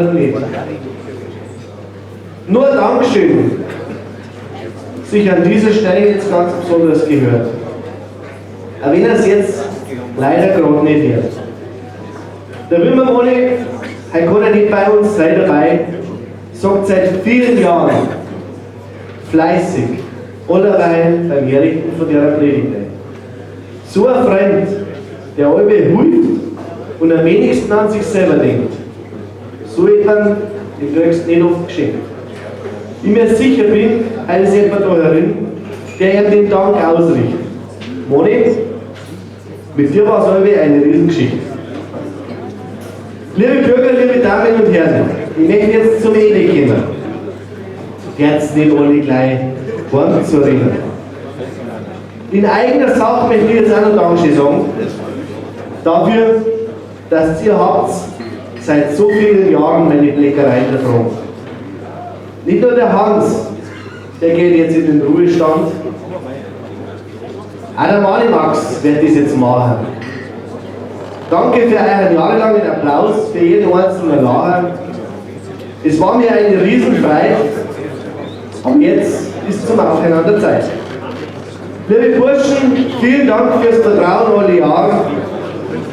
Nicht. Nur Dankeschön sich an dieser Stelle jetzt ganz besonders gehört. Aber wenn er es jetzt leider gerade nicht hört. Der Wimmer Moni, er kann ja nicht bei uns sein dabei, sagt seit vielen Jahren fleißig, allerweil beim Herrichten von der Predigt. So ein Freund, der alle hilft und am wenigsten an sich selber denkt. So jemand, den kriegst du nicht oft geschenkt. Ich mir sicher bin, eines jemand da herin, der ihm den Dank ausrichtet. Moni, mit dir war es alle eine Riesengeschichte. Liebe Bürger, liebe Damen und Herren, ich möchte jetzt zum Ende kommen. Herz nicht alle gleich heim zu erinnern. In eigener Sache möchte ich jetzt auch noch Dankeschön sagen. Dafür, dass ihr habt seit so vielen Jahren meine Bleckerei ertragen. Nicht nur der Hans, der geht jetzt in den Ruhestand. Auch der Mani Max wird das jetzt machen. Danke für euren jahrelangen Applaus, für jeden einzelnen Lacher. Es war mir eine Riesenfreude. Aber jetzt ist zum Aufhören an der Zeit. Liebe Burschen, vielen Dank fürs Vertrauen alle Jahre.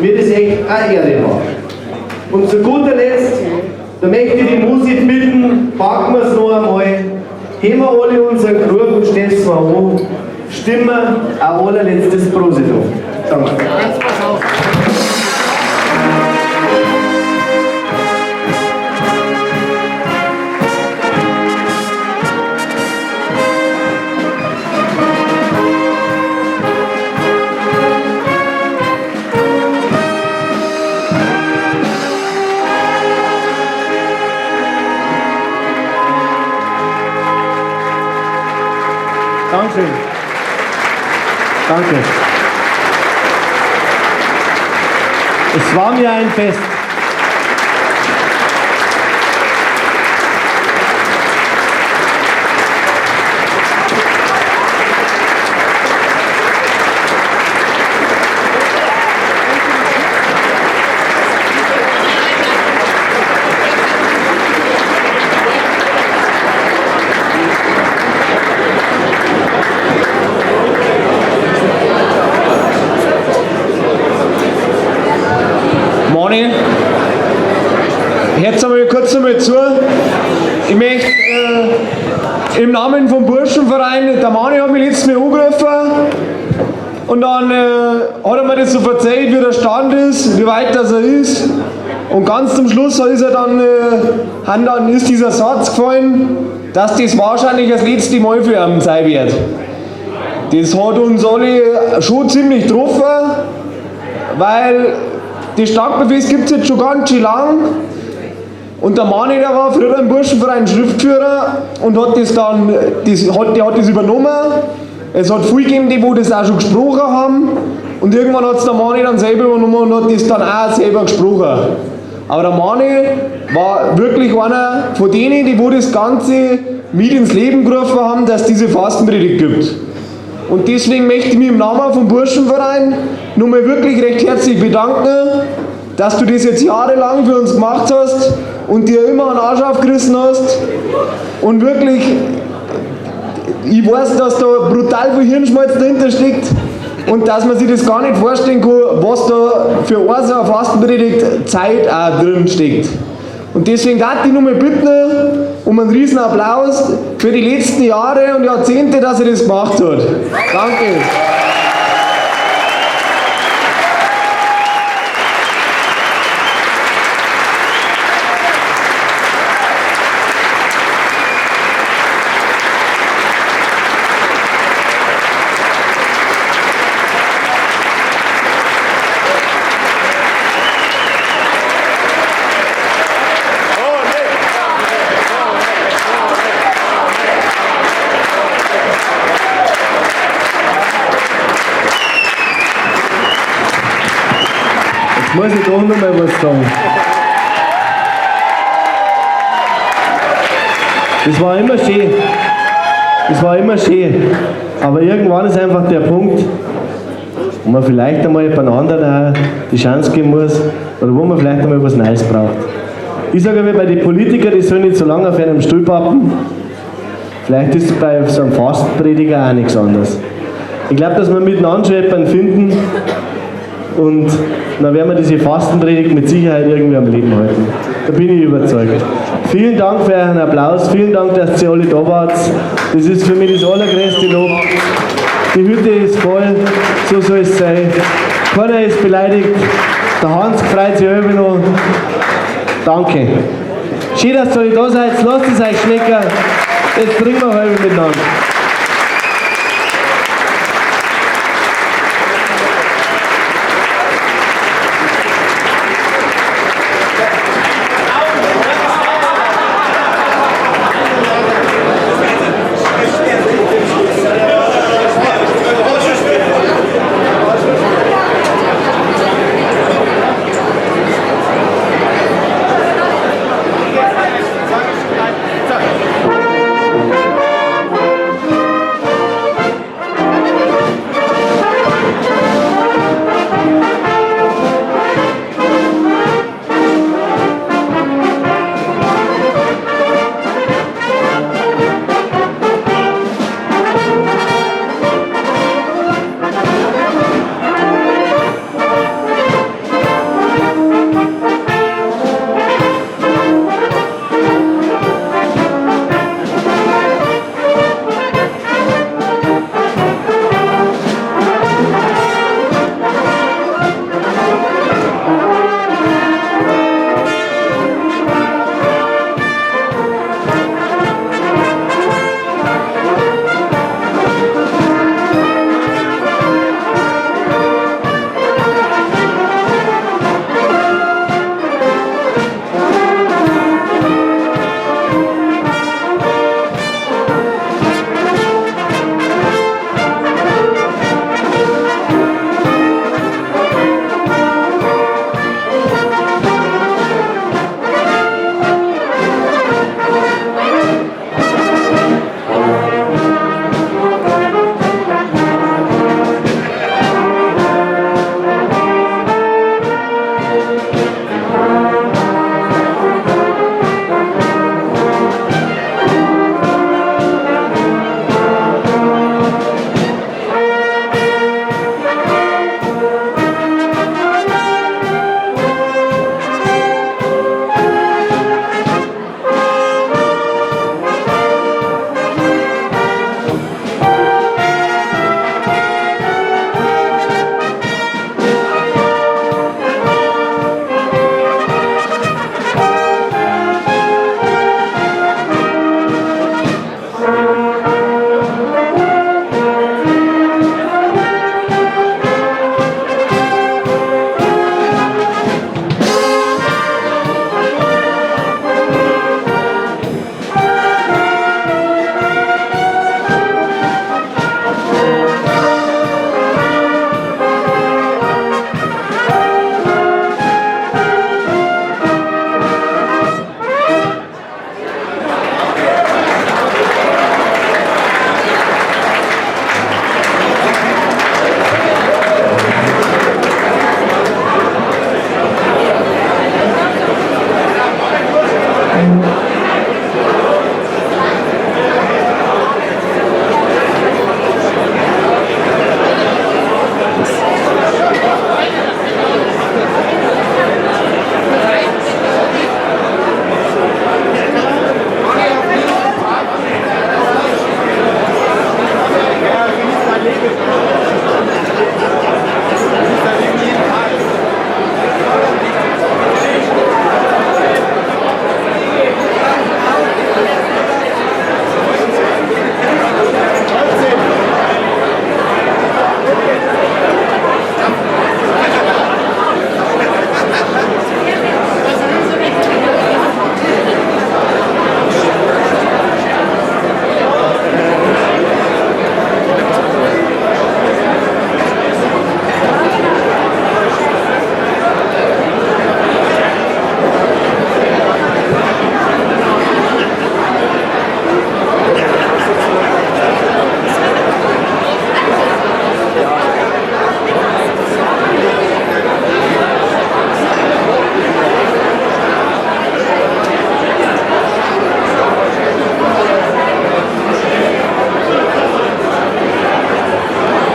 Mir das echt eine Ehre war. Und zu guter Letzt, da möchte ich die Musik bitten, packen wir es noch einmal, heben wir alle unseren Krug und stellen es mal an, stimmen ein allerletztes Prosit an. Danke. Dankeschön. Danke. Es war mir ein Fest. Mani, hört einmal kurz einmal zu. Ich möchte im Namen vom Burschenverein, der Mani hat mich letztes Mal angerufen und dann hat er mir das so erzählt, wie der Stand ist, wie weit das er ist. Und ganz zum Schluss ist er dann, dann ist dieser Satz gefallen, dass das wahrscheinlich das letzte Mal für ihn sein wird. Das hat uns alle schon ziemlich getroffen, weil das Starkbefehl gibt es jetzt schon ganz schön lang. Und der Mani, der war früher im Burschenverein Schriftführer und hat das dann, der hat das übernommen. Es hat viele gegeben, die wo das auch schon gesprochen haben. Und irgendwann hat es der Mani dann selber übernommen und hat das dann auch selber gesprochen. Aber der Mani war wirklich einer von denen, die wo das Ganze mit ins Leben gerufen haben, dass es diese Fastenpredigt gibt. Und deswegen möchte ich mich im Namen vom Burschenverein nochmal wirklich recht herzlich bedanken, dass du das jetzt jahrelang für uns gemacht hast und dir immer einen Arsch aufgerissen hast. Und wirklich, ich weiß, dass da brutal viel Hirnschmalz dahinter steckt und dass man sich das gar nicht vorstellen kann, was da für eine so eine Fastenpredigt Zeit auch drin steckt. Und deswegen darf ich nochmal bitten um einen riesen Applaus für die letzten Jahre und Jahrzehnte, dass er das gemacht hat. Danke. Jetzt muss ich doch noch mal was sagen. Das war immer schön. Das war immer schön. Aber irgendwann ist einfach der Punkt, wo man vielleicht einmal jemand anderen auch die Chance geben muss oder wo man vielleicht einmal was Neues braucht. Ich sage immer bei den Politikern, die sollen nicht so lange auf einem Stuhl pappen. Vielleicht ist es bei so einem Fastenprediger auch nichts anderes. Ich glaube, dass wir miteinander schon jemanden finden und dann werden wir diese Fastenpredigt mit Sicherheit irgendwie am Leben halten. Da bin ich überzeugt. Vielen Dank für euren Applaus, vielen Dank, dass ihr alle da wart. Das ist für mich das allergrößte Lob. Die Hütte ist voll, so soll es sein. Keiner ist beleidigt. Der Hans freut sich immer noch. Danke. Schön, dass ihr alle da seid. Lasst es euch schmecken. Jetzt trinken wir halb miteinander.